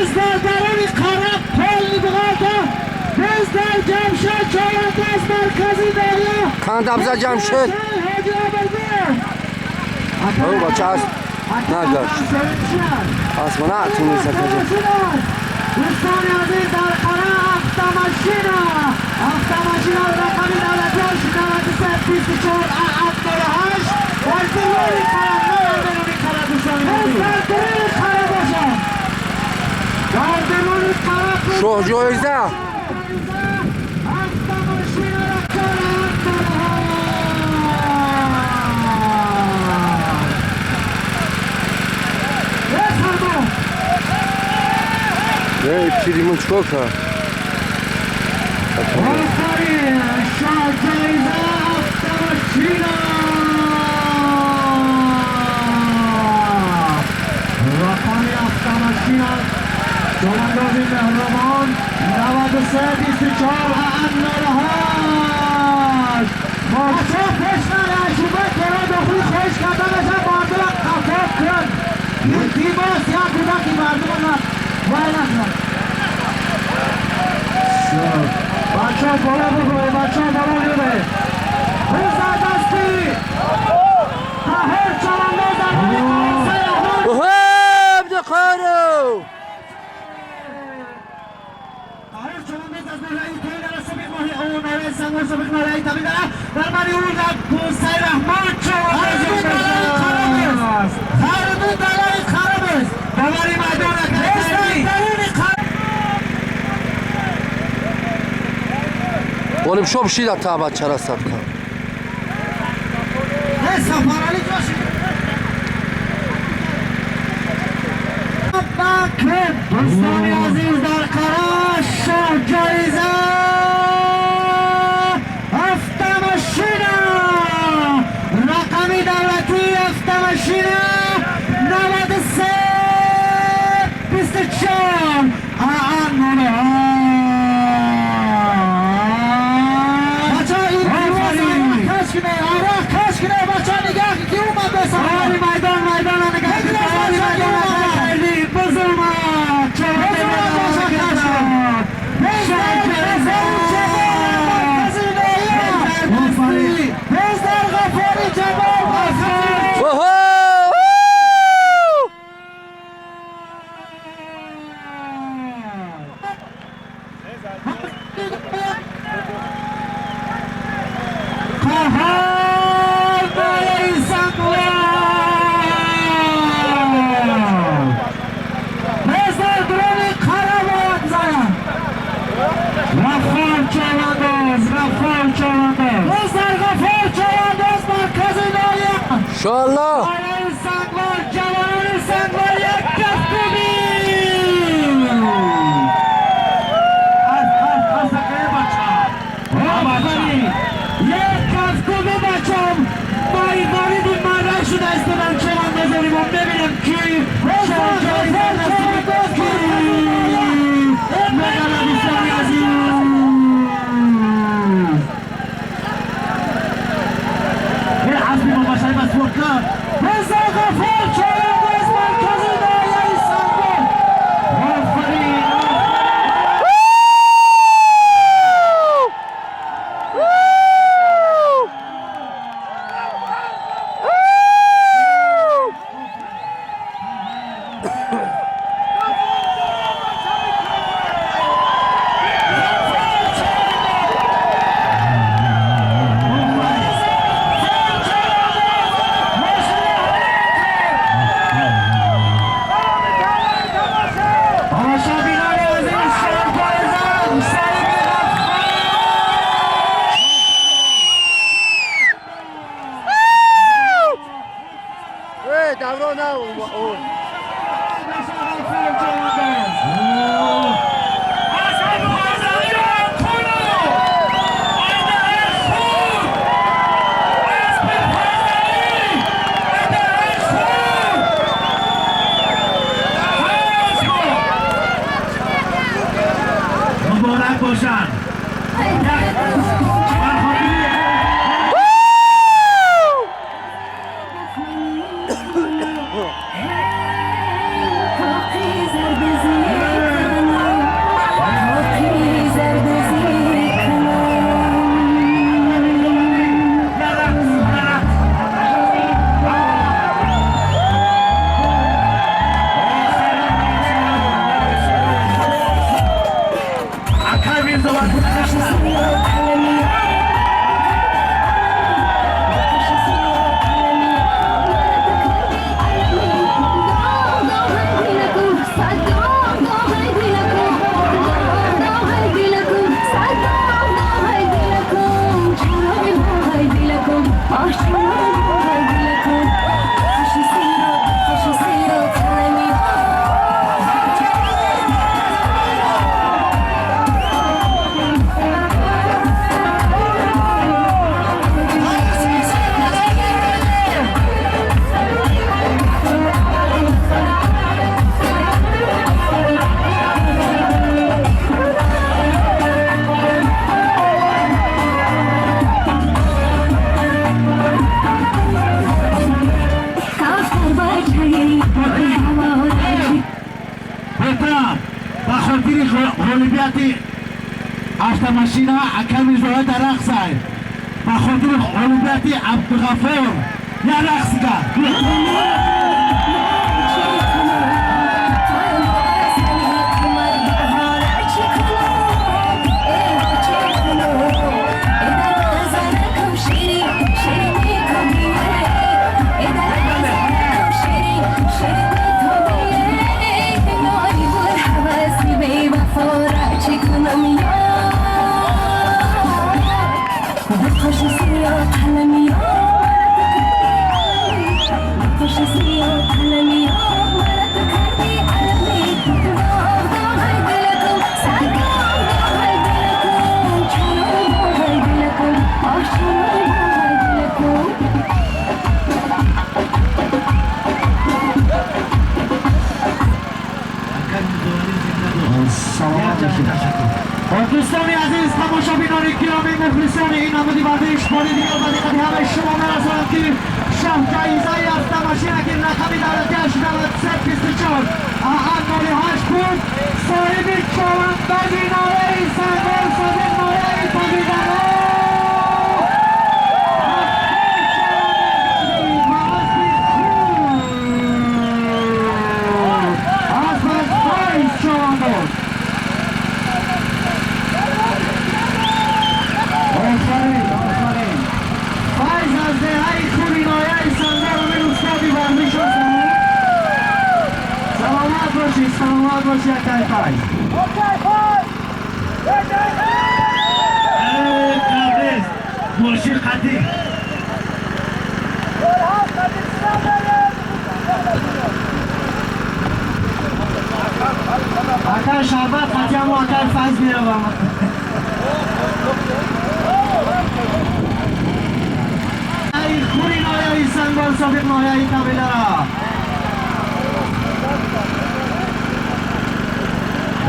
Без даруни қара полный буғалта. Без дар Ҷамшед чорандоз маркази ноҳия. Кандабза Ҷамшед. Ҳоҷи Абдуллоҳ. О, бача аст нагашт. Асма натунист акаҷон. Дӯстони азиз, дар қара автомашина, автомашина рақами давлатиаш 93 24 А 8 дар девори қара, на беруни қара. Дӯстони азиз, дар девори қара бошад, дар девори қара. Шоҳҷоиза. Автомашина рақами. Бефармо. Не, пиримон чикор кард? Офарин, шоҳҷоиза автомашина. Рақами автомашина, чорандози меҳрубон, 93 24 А 8. Бача пеш наре, ашуба кора дохили хоҳиш карда мешавад, мардума қафо кун. Илтимос, як кӯдаки мардума вай накунад. Бача боло бубуред, бача боло биёред. Рӯза дасти Таҳир чорандоз дар Оҳо, бдақаро. Таҳир чорандоз аз ноҳияи Тоидара, собиқ ноҳияи ӯ ноҳияи Сангвор, собиқ ноҳияи Табидара, дар бари ӯ Гусай Раҳмон чорандоз. Ҳарду далаи хароб аст. Бовари майдон акаи. Ғолибшо бишида та бачара сад кард. Сафарали ҷоши. Дӯстони азиз, дар қара шоҳҷоиза автомашина, рақами давлатии автомашина 93 24 Аа 08. Бача, ин каш кине, арақ каш кине, бача, нигаҳ ки омад бесафар. Майдон, майдона нигаҳ, майдона бузурмад. Бездар Ғаффори Ҷамол. Оҳо! Қаҳҳор ноҳияи Сангвор. Бездар дуруни қара бояд занад. Ғаффор чорандоз, Ғаффор чорандоз. Бездар Ғаффор чорандоз, маркази ноҳия. Иншоаллоҳ. Ноҳияи Сангвор, ҷавонони Сангвор, як кафкубӣ. Аз аз аз акаи бача. Офарин! Як кафкубӣ, бачам. Майдониди марак шуда истодан чорандозони мо. Мебинем, ки шоҳҷоиза насиби ки мегардад, дӯстони азиз. Ин асби Мамашариф аз спорткар. Бездар Ғаффор чорандоз, маркази ноҳияи Сангвор. Офарин! Тамошобинони азиз, шоҳҷоиза Саиди Ғаффор. Э, давро на. О. Ғаффор чорандоз. Муборак бошад. Бар хотири Хотам ба хотири ғолибияти автомашина ака Мирзоя дар рақсай, ба хотири ғолибияти Абдуғафор як рақсига. دوستان عزیز، تماشابینان گرامی، مخلصان این نمودی ورزش، بار دیگر به دقت همه شما میرسانم که شاه جایزه автомашина که رقم دولتیش 9324 98 بود، صاحب چهارندازی نایه سنگار صادق نایه تابیدنو سلامت باشی اکای فایز. قبرس ماشین قدیم. اکای شربت قدیم و اکای فایز میروم. ای خوری نایه سنگال سابق نایه تابیله را.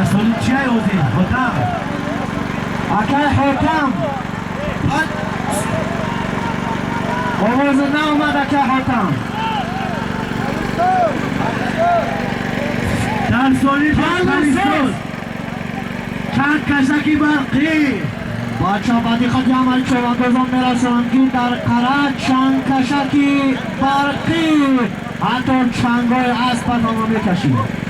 مسئولی چیه اوزی؟ حکم. اکای حکم. آواز نامد اکای حکم. در سالی پالیسوس چند کشکی برقی. بچه با دقت عمل چوباندازان میرسانم که در قره چند کشکی برقی حتی چنگای اسبتان رو میکشید.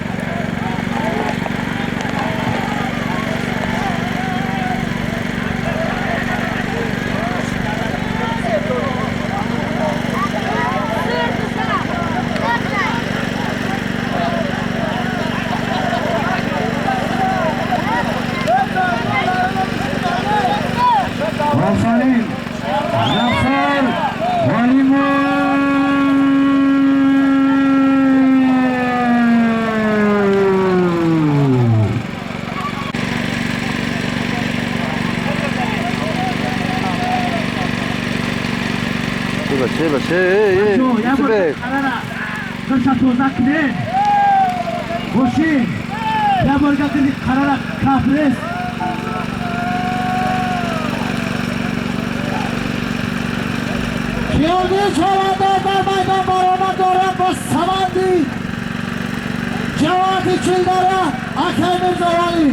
آفرین غفار ولیمون. بچه بچه ای ای قراره توزع کنین باشین یه بار گفتید قراره کافرست. پیاده چهارنده در میدان برآمد دارد با سمندی جواد چیلدره اکای میرزایانی.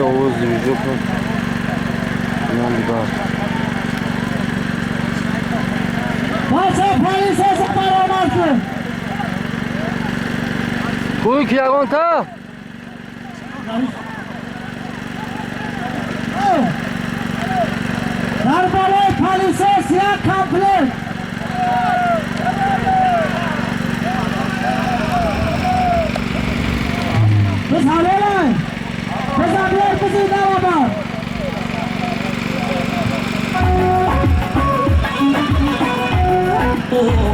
آواز ویژه کن. بچه پلیس از برآمد کن. کوی کی تا؟ در بالای پلیس یک کامپلت. بس حالا بس بیار بزید آباد.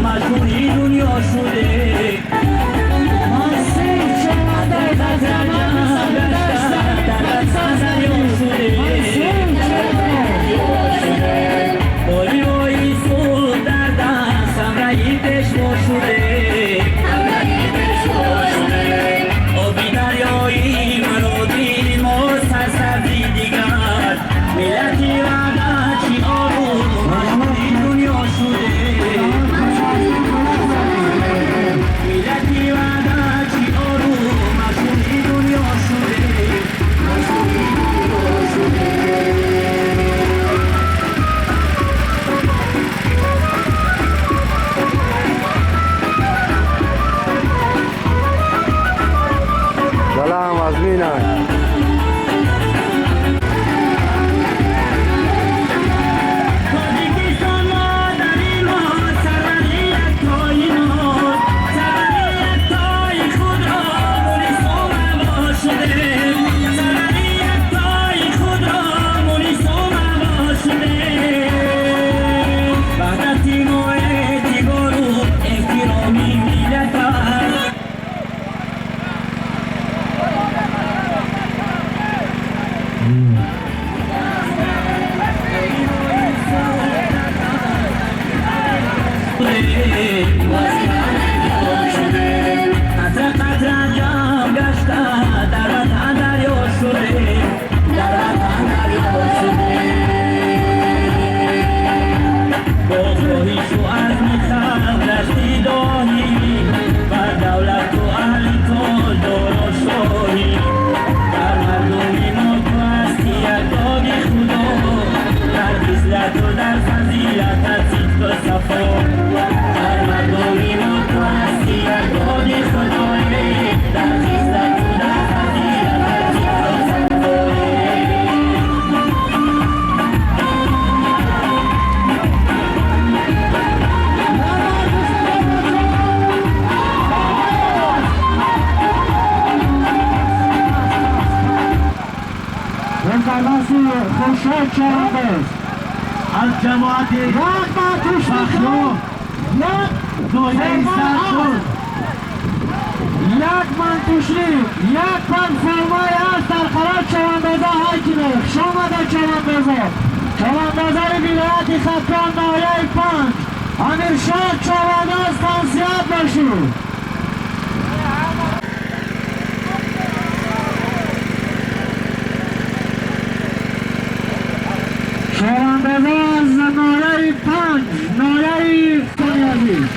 مشهوری دنیا شده در Амиршоҳ чавандоз аз ҷамоати як матушников, як ноҳияи Саркул, як мантушник, як панфурмай аст дар қарор чавандоза ҳайкине. Хуш омада чавандоза. Чавандозаи вилояти Хатлон, ноҳияи Панҷ. Амиршоҳ чавандоз, тансиҳат бошед. Чавандоза аз ноҳияи Панҷ, ноҳияи Азиз.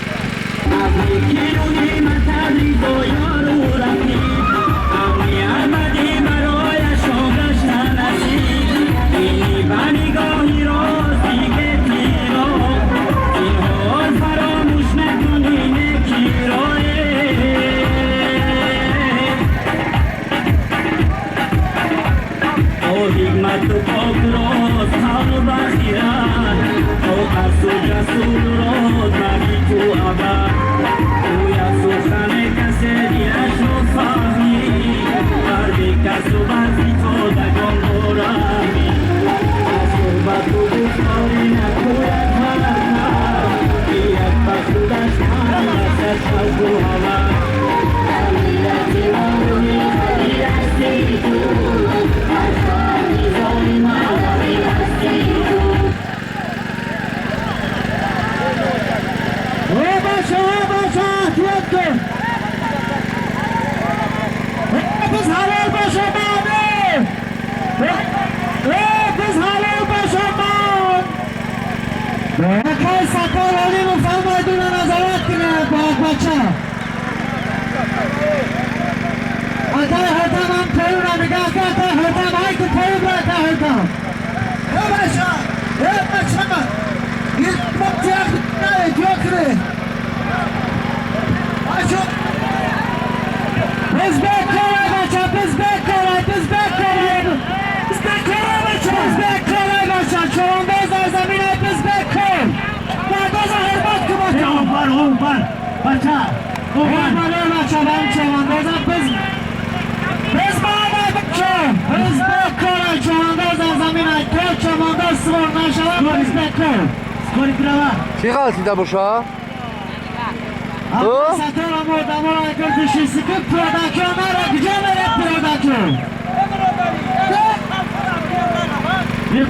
Чӣ ғалтида боша?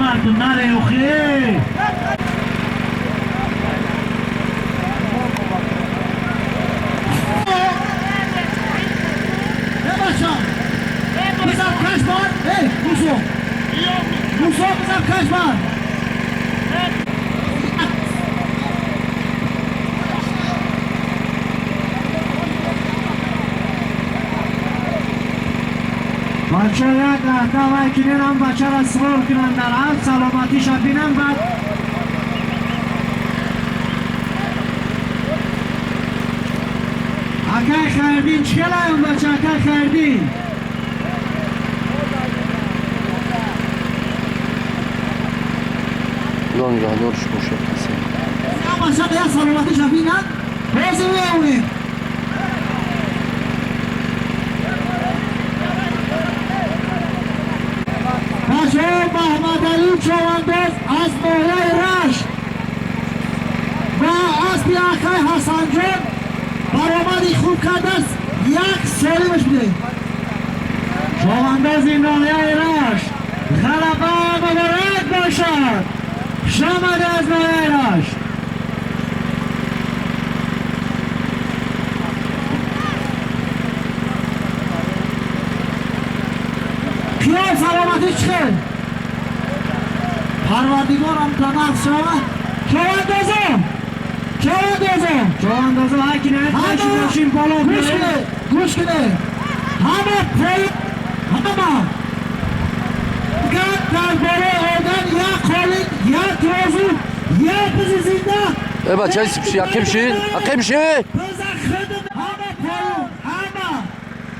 Мардум наре охе. Бача як лаҳза вай кинерам бачаро сувор кунанд дар ҳам саломатиша бинам, баъд акай Хайрдин чӣ келаем бача, акай Хайрдин. Худо нигаҳдорш бошад касе. Бача як саломатиша бинанд, бози меонем. Маҳмадалӣ чавандоз аз ноҳияи Рашт ва аспи акай Ҳасанҷон баромади хуб кардааст, як солимаш бидеҳ. Чавандози ноҳияи Рашт ғалаба муборак бошад. Хуш омада аз ноҳияи Рашт. Киёв саломатӣ чӣ хел? Парвардигорам танаф шава. Чавандозо! Чавандозо! Чавандозо ҳайки наҳашин боло. Гӯш кунед, гӯш кунед. Ҳама пои ҳама гап дар бораи одам як қолин, як розу, як бизи зинда. Э бача, сипши, ақиб ши, ақиб ши. Биза худм ҳама поюн, ҳама.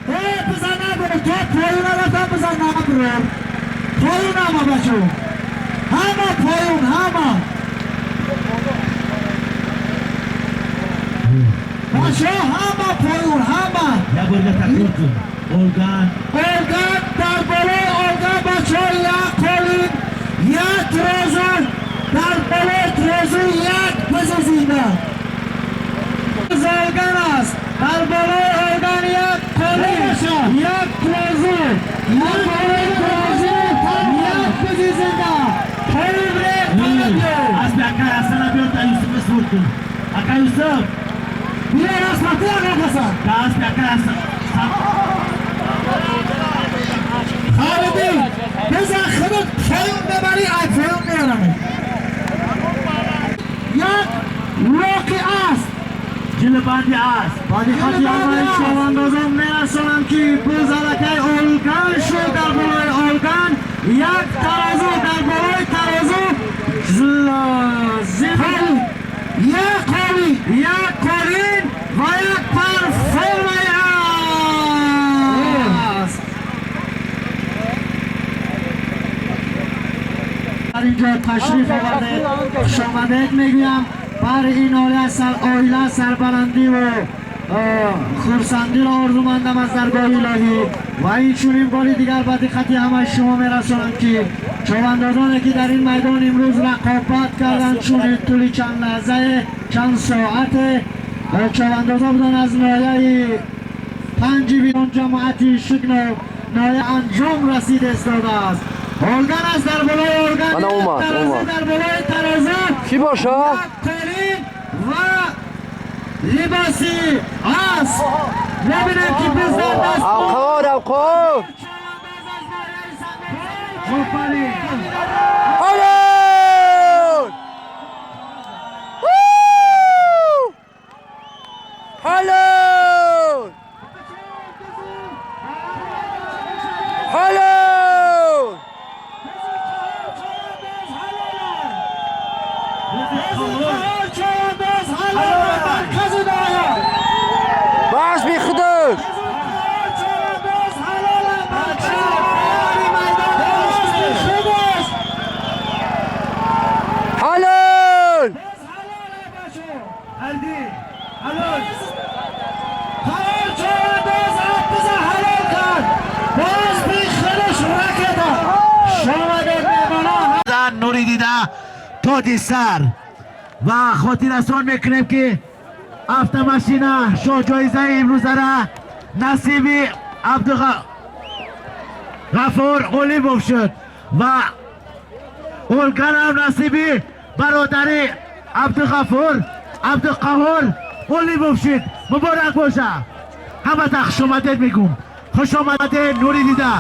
Э биза набур, то поюн нарафтам биза набур. Поюн ҳама бачо. Ҳама поюн, ҳама. Бачо, ҳама поюн, ҳама. Як бор такрор кун. Орган. Орган дар болои орган бачо як қолин, Як розу дар болои розу як пизи зинда. Олган аст. Дар болои олган як қолин, як розу, як болои розу, як пизи зинда. Асби акай Ҳасана биёр та Юсуф сур кун. Акай Юсуф. Биё расмати акай Ҳасан. Та асби акай Ҳасан. Холидин, бизан худат феюн бибарӣ, ай феюн меорам. Як воқеа аст. Ҷилбанди аст. Ба диққати ҳамаи шавандозон мерасонам ки буз аллакай олган шуд. Дар болои олган як тарозу, дар болои тарозу як қолин, як қолин ва як пар формаи аст. Дар инҷо ташриф овардед, хушомадед мегӯям. Бар ин оила сарбаландиву хурсандиро орзумандам аз даргоҳи илоҳӣ. Ва инчунин бори дигар ба диққати ҳамаи шумо мерасонам ки човандозоне ки дар ин майдон имрӯз рақобат карданд, чун тӯли чанд лаҳзае, чанд соате човандозон буданд аз ноҳияи панҷи вилон ҷамоати Шигно ноҳия анҷом расид истодааст. Олган аст дар болои олган, тарозу дар болои тарозу Кӣ боша? Як қолин ва либоси асп. Мебинем ки биз дар даст Авқор, авқор. Ҳалол! Ҳалол! Ҳалол! Бас би худаш! Ҳалол! Нури дида тоҷи сар ва хотиррасон мекунем ки автомашина шоҳҷоизаи имрӯзара насиби Абдуғафур Ғолибов шуд ва олганам насиби бародари Абдуғафур Абдуқаҳор Ғолибов шуд. Муборак боша. Ҳамата хушомадед мегӯм. Хушомадед, нури дида.